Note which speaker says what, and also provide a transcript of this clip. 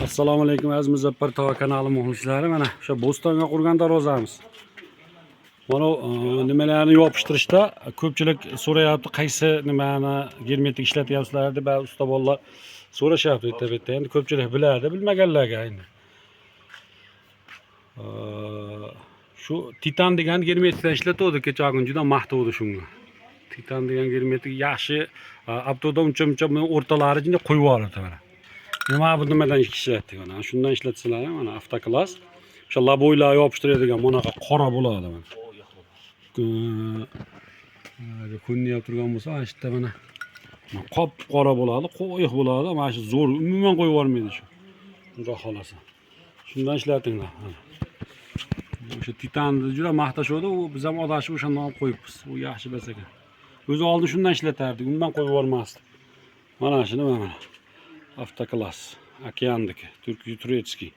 Speaker 1: Assalomu alaykum, aziz Muzaffar tog'a kanali muxlislari. Mana o'sha Bo'stonga qurgan darvozamiz. Mana nimalarni yopishtirishda ko'pchilik so'rayapti, qaysi nimani germetik ishlatyapsizlar deb ba'zi usta bolalar so'rashyapti bitta bitta. Endi ko'pchilik biladi, bilmaganlarga endi. Shu Titan degan germetikdan ishlatuvdi kecha kun, juda maqtavdi shunga. Titan degan germetik yaxshi, avtoda uncha muncha buni o'rtalari juda qo'yib yuboradi mana. Nima bu, nimadan ishlatdik mana shundan ishlatsalar ham, mana avtoklas, o'sha лобовой lar yopishtiradigan bunaqa qora bo'ladi mana. Ko'rinyapti turgan bo'lsa, ana shu yerda mana qop qora bo'ladi, qo'yiq bo'ladi. Mana shu zo'r, umuman qo'yib yubormaydi shu. Xudo xohlasa. Shundan ishlatinglar. Mana. O'sha Titanni juda maqtashuvdi, u biz ham adashib o'shandan olib qo'yibmiz. U yaxshi bas ekan. O'zi oldin shundan ishlatardik, umuman qo'yib yubormasdi. Mana shu nima mana. Avtoklas. Okeandiki, turkiy, турецкий.